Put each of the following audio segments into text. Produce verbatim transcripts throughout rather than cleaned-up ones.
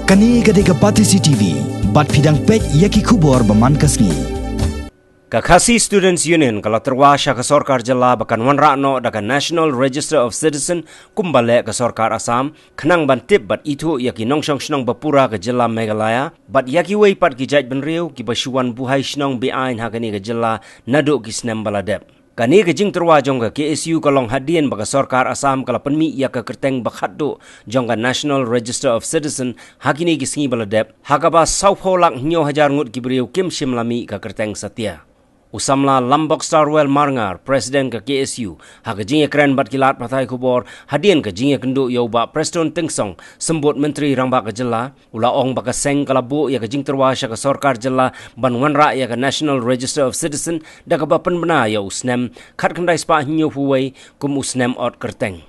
Kane ka dei ka Batesi T V, bad phi dang peit ïa ki khubor ba man ka sngi. Ka Khasi Students Union ka la tyrwa sha ka sorkar jylla ba kan wanrah noh da ka National Register of Citizen kumba leh ka sorkar Assam, khnang ban tip bad ithuh ïa ki nongshong shnong ba pura ka jylla Meghalaya, bad ïa kiwei pat ki jaitbynriew kiba shu wan buhai shnong be-aiñ ha kane ka jylla naduh ki snem ba la dep. Kane ka jingtyrwa jong ka K S U ka long hadien ba ka sorkar Assam ka la pynmih ïa ka kyrteng ba khatduh jong ka National Register of Citizen ha kine ki sngi ba la dep, ha kaba sawphew lak hynñiew hajar ngut ki briew kim shym la mih ka kyrteng satia. U samla Lambok Starwell Marngar, President ka K S U, ha ka jingïakren bad ki lad pathai khubor hadien ka jingïakynduh ïa u Bah Prestone Tynsong, Symbud Myntri Rangbah ka jylla, u la ong ba ka seng ka la buh ïa ka jingtyrwa sha ka sorkar jylla ban wanrah ïa ka National Register of Citizen da kaba pynbna ïa u snem khatkhyndai spah hynñiewphew wei kum u snem ot kyrteng.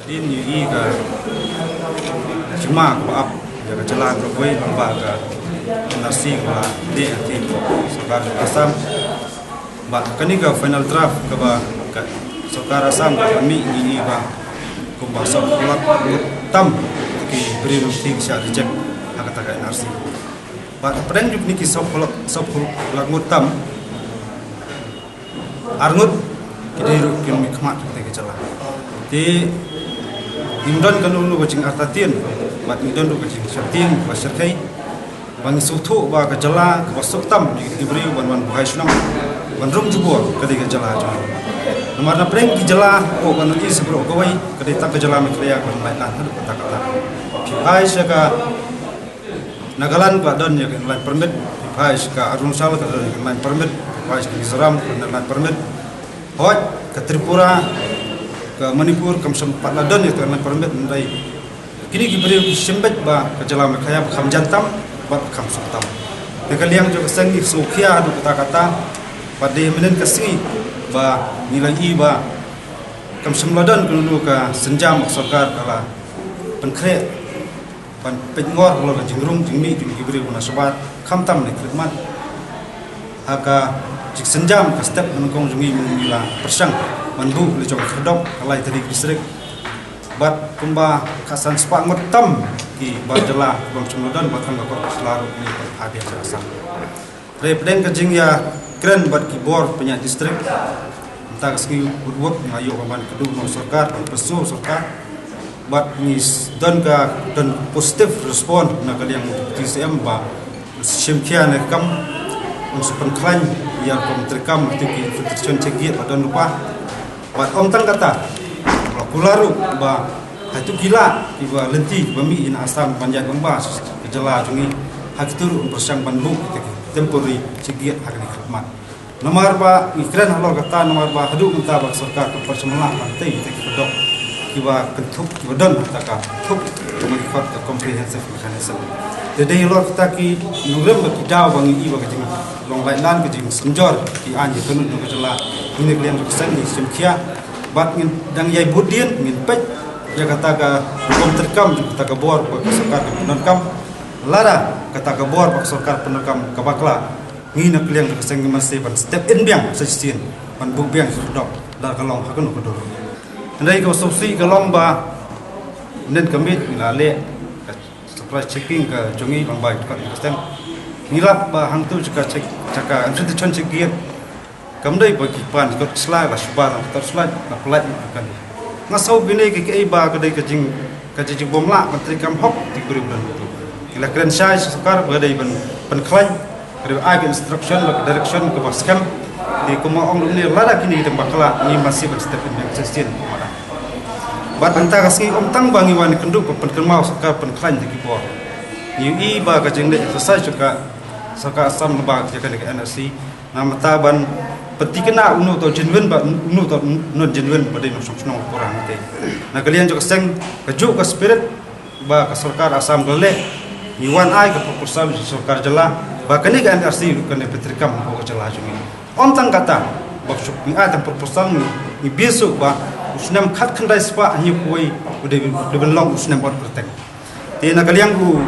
Hadien ïa ka jingma kaba ap ïa ka jylla kaba wei lyngba ka N R C kaba la dei ha ka sorkar Assam. Bad kane ka final draft kaba ka sorkar Assam ka mih ngi ïohi ba kumba sawphew lak ngut tam ki briew ki shah reject ha kata ka N R C. Bad pdeng jong kine ki sawphew lak, sawphew lak ngut tam, ar ngut ki dei ruh ki nongmihkhmat jong kata ka jylla. Te ngim don kano kano ka jingartatien bad ngim don ruh ka jingsheptieng ba shyrkhei. Ba ngi sngewthuh ba ka jylla kaba suk tam ïa ki briew ban wan buhai shnong ban rung jubor ka dei ka jylla jong ngi. Namar na pdeng ki jylla, oh, ban ïohi sa baroh kawei ka dei tang ka jylla Meghalaya ban lait lan haduh katta katta. Phi phai sha ka Nagaland ka don ïa ka inner line permit, phi phai sha ka Arunachal ka don ïa ka inner line permit, phi phai sha ka Mizoram ka don inner line permit. Hooid, ka Tripura, ka Manipur kam shym pat la don ïa ka inner line permit, hynrei kine ki briew ki shim beit ba ka jylla Meghalaya ba kham jan tam bad ba kham suk tam. Te ka liang jong ka seng ngi sngewkhia haduh katta katta, bad dei mynhynnin ka sngi ba ngi la ïohi ba kam shym la don kano kano ka sienjam ba ka sorkar ka la pynkhreh ban peit ngor halor ka jingrung jingmih jong ki briew na shabar, khamtam ne khyllipmat. Ha ka jingsienjam ka step ba nyngkong jong ngi mynne ngi la pyrshang ban buh la jong ka khyrdop ka lai tarik District. Bad kumba khatsan spah ngut tam ki bar jylla ba shym la don ba tang ka kor ka sla ruh ngi pynphai biang sha Assam. Hynrei pdeng ka jingïakren bad ki bor pynïaid District, mynta ka sngi wut wut nga ïoh ban kynduh noh sorkar, ban pynsngew sorkar. Bad ngi s-, don ka, don positive response na ka liang Deputy C M ba shim khia ne kam, un sa pynkhlaiñ ïa ka rukom treikam, ïa ki infiltration check gate ba don lypa. Bad ym tang kata, la kular ruh ba hato ki lad kiba lynti kiba mih na Assam ban ïaid lyngba ka jylla jong ngi, ha kito ruh pyrshang ban buh kita ki temporary check gate ha kane ka khmat. Namar ba ngi kren halor kata, namar ba haduh mynta ba ka sorkar kam pat shym la lah ban tei kita ki khyrdop kiba kynthup kiba don ha kata ka thup kaba ngi khot ka comprehensive mechanism. Te dei halor kata ki nongrim bad ki daw ba ngi i ba ka jinglong lait lan, ka jingsynjor ki aiñ ki kynnoh jong ka jylla, ngi na ka liang jong ka seng ngi shim khia. Bad ngin dang ïai bud dien, ngin peit ïa kata ka rukom treikam jong kata ka bor ba ka sorkar ka pyndonkam. Lada kata ka bor ba ka sorkar pyndonkam ka bakla, ngi na ka liang jong ka seng ngi masi ban step in biang sa shisien ban buh biang ki khyrdop lada ka long ha kano ka dur. Hynrei kaba sngewsih ka long ba mynhynnin ka miet ngi la leh ka surprise checking ka jong ngi lyngba ki dkhot ka seng. Ngi lap ba hangto jaka check, jaka infiltration check gate, kam dei ba ki pan ki torchlight, la shu bar ki torchlight la pyllait ïa ka kali. Nga sngew kine ki kaei ba ka dei ka jing, ka jingbymlah ban treikam hok ïa ki briew ba don hato. Ngi la kren shai sha sorkar ba ka dei ban pynkhlaiñ, ka dei ban ai ka instruction bad ka direction kaba skhem. Te kumba ong ruh mynne, lada kine ki dang bakla ngi masi ban step in biang sa shisien kumta. Bad mynta ka sngi ym tang ba ngi wan kynduh ban pynkynmaw sorkar pynkhlaiñ da ki bor. Ngi ïohi ba ka jingleh exercise jong ka sorkar Assam lyngba kane ka N R C, namar ban pynthikna uno uto genuine bad uno uto non genuine ba dei nongshong shnong pura. Te na ka liang jong ka seng, kajuh ka spirit ba ka sorkar Assam ka leh, ngi wan ai ka proposal sha sorkar jylla ba kane ka N R C ruh kan pyntreikam hapoh ka jylla jong ngi. Ym tang kata, ba shu ngi ai tang proposal, ngi, ngi biang shuh ba u snem khatkhyndai spah hynñiewphew wei u dei, u dei ban long u snem ot kyrteng. Te na ka liang u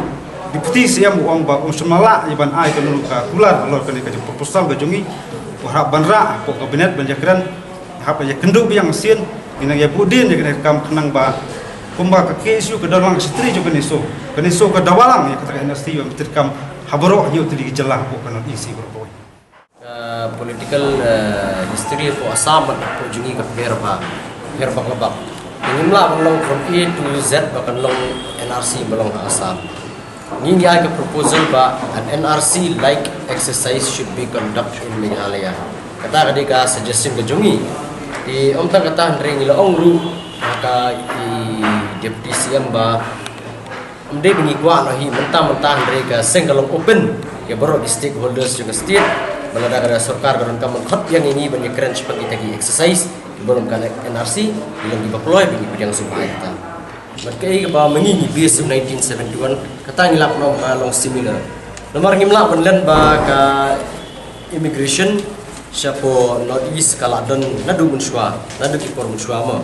Deputy C M u ong ba um shym la lah ïa ban ai kano ka kular halor kane ka jingproposal ka jong ngi. U hap ban rah hapoh Cabinet ban ïakren, hap ïakynduh biang shisien, ngi nang ïa buh dien ïa kane ka kam khnang ba Kumba ka K S U ka don lang shatri jong ka NESO. Ka NESO ka dawa lang ïa kata ka N R C ban treikam ha baroh hynñiew tylli ki jylla hapoh ka North East baroh kawei. Ka political, eh, history hapoh Assam bad hapoh jong ngi ka pher bha, pher bha ka bak. Ngim lah ban long from A to Z ba kan long N R C ba long ha Assam. Ngi ngi ai ka proposal ba an N R C like exercise should be conducted in Meghalaya. Kata ka dei ka suggestion ka jong ngi. Te ym tang kata, hynrei ngi la ong ruh ha ka i Deputy C M ba ym dei ba ngi kwah noh hi mynta mynta, hynrei ka seng ka long open ïa baroh ki stakeholders jong ka state. Ba lada ka sorkar ka donkam ban khot biang ïa ngi ban ïakren shaphang kita ki exercise kiba long ka N R C, ki long kiba kloi ba ngi pdiang sngewbha ïa kata. Bad kaei kaba ma ngi ngi base ha nineteen seventy-one, kata ngi lah ban ong ka long similar. Namar ngim lah ban len ba ka immigration shapoh North East ka la don naduh mynshuwa, naduh ki por mynshuwa mo.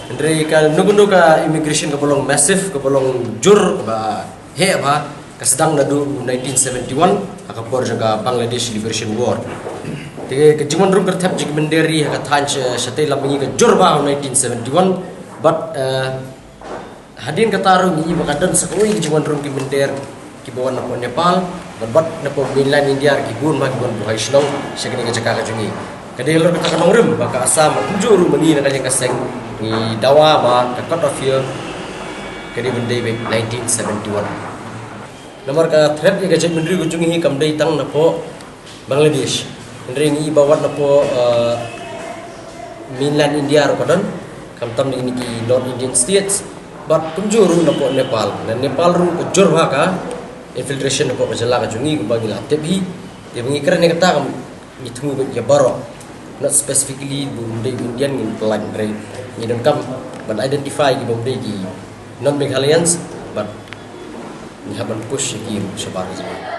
Hynrei kano kano ka immigration kaba long massive, kaba long jur, kaba heh bha, ka sdang naduh nineteen seventy-one ha ka por jong ka Bangladesh Liberation War. Te ka jingwan rung ka thep jong ki mynder ri ha ka thaiñ sha, shatei lam ma ngi ka jur bha ha nineteen seventy-one. But, eh, hadien kata ruh ngi i ba ka don sa kawei ka jingwan rung ki mynder kiba wan napoh Nepal bad, bad napoh mainland India ruh ki bun bha kiba wan buh ha shnong sha kane ka jaka ka jong ngi. Ka dei halor kata ka nongrim ba ka Assam kumjuh ruh ma ngi na ka liang ka seng ngi dawa ba ka cut off year ka dei ban dei beit nineteen seventy-one. Namar ka thep ïa ka jaitbynriew ka jong ngi hi kam dei tang napoh Bangladesh. Hynrei ngi i ba wat napoh, eh, mainland India ruh ka don, khamtam na kine ki North Indian states, bad kumjuh ruh napoh Nepal. Na Nepal ruh ka jur bha ka infiltration napoh ka jylla ka jong ngi kumba ngi la tip hi. Te ba ngi kren ïa kata kam ngi thmu beit ïa baroh. Not specifically ba ym dei Indian, ngim pynlait, hynrei ngi donkam ban identify kiba ym dei ki non Meghalayan, bad ngi hap ban push ïa ki ruh shabar ka jylla.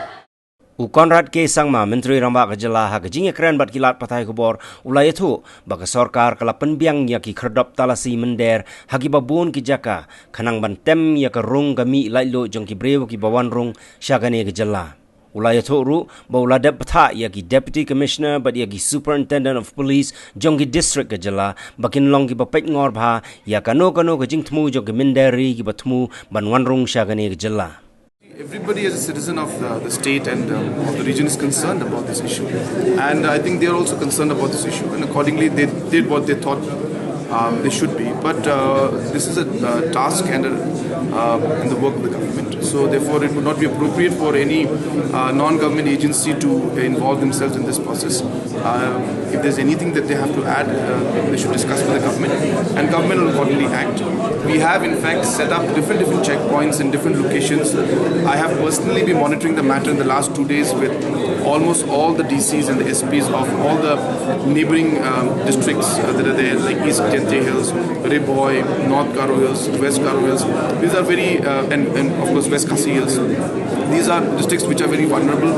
U Conrad K Sangma, Myntri Rangbah ka jylla, ha ka jingïakren bad ki lad pathai khubor, u la ïathuh ba ka sorkar ka la pynbiang ïa ki khyrdop talasi mynder ha kiba bun ki jaka, khnang ban tem ïa ka rung ka mih laitluid jong ki briew kiba wan rung sha kane ka jylla. U la ïathuh ruh ba u la dep bthah ïa ki Deputy Commissioner bad ïa ki Superintendent of Police jong ki district ka jylla ba kin long kiba peit ngor bha ïa kano kano ka jingthmu jong ki mynder ri kiba thmu ban wan rung sha kane ka jylla. Everybody as a citizen of the, the state and, um, of the region is concerned about this issue. And I think they are also concerned about this issue. And accordingly, they did what they thought, um, they should be. But, uh, this is a, uh, task and a, uh, and the work of the government. So therefore, it would not be appropriate for any, uh, non-government agency to involve themselves in this process. Uh, if there's anything that they have to add, uh, they should discuss with the government, and government will accordingly act. We have, in fact, set up different, different checkpoints in different locations. I have personally been monitoring the matter in the last two days with almost all the D Cs and the S Ps of all the neighboring, um, districts, uh, that are there, like East Jaintia Hills, Ri Bhoi, North Garo Hills, West Garo Hills. These are very, uh, and, and of course West Khasi Hills. These are districts which are very vulnerable,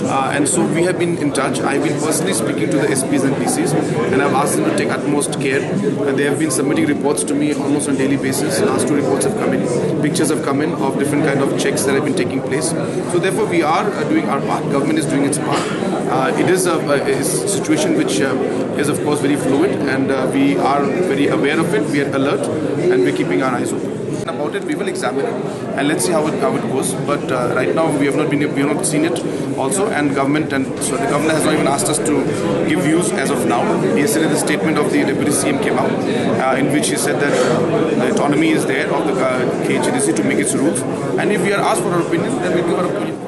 uh, and so we have been in touch. I've been personally speaking to the S Ps and D Cs, and I've asked them to take utmost care. And they have been submitting reports to me almost on a daily basis. Last two reports have come in, pictures have come in of different kind of checks that have been taking place. So therefore, we are, uh, doing our part. Government is doing its part. Uh, it is a, a, a situation which, uh, is of course very fluid, and, uh, we are very aware of it. We are alert, and we're keeping our eyes open about it. We will examine it, and let's see how it, how it goes. But, uh, right now, we have not been, we have not seen it also, and government, and so the governor has not even asked us to give views as of now. Yesterday, the statement of the deputy C M came out, uh, in which he said that, uh, the autonomy is there of the, uh, K H A D C to make its rules, and if we are asked for our opinion, then we'll give our opinion.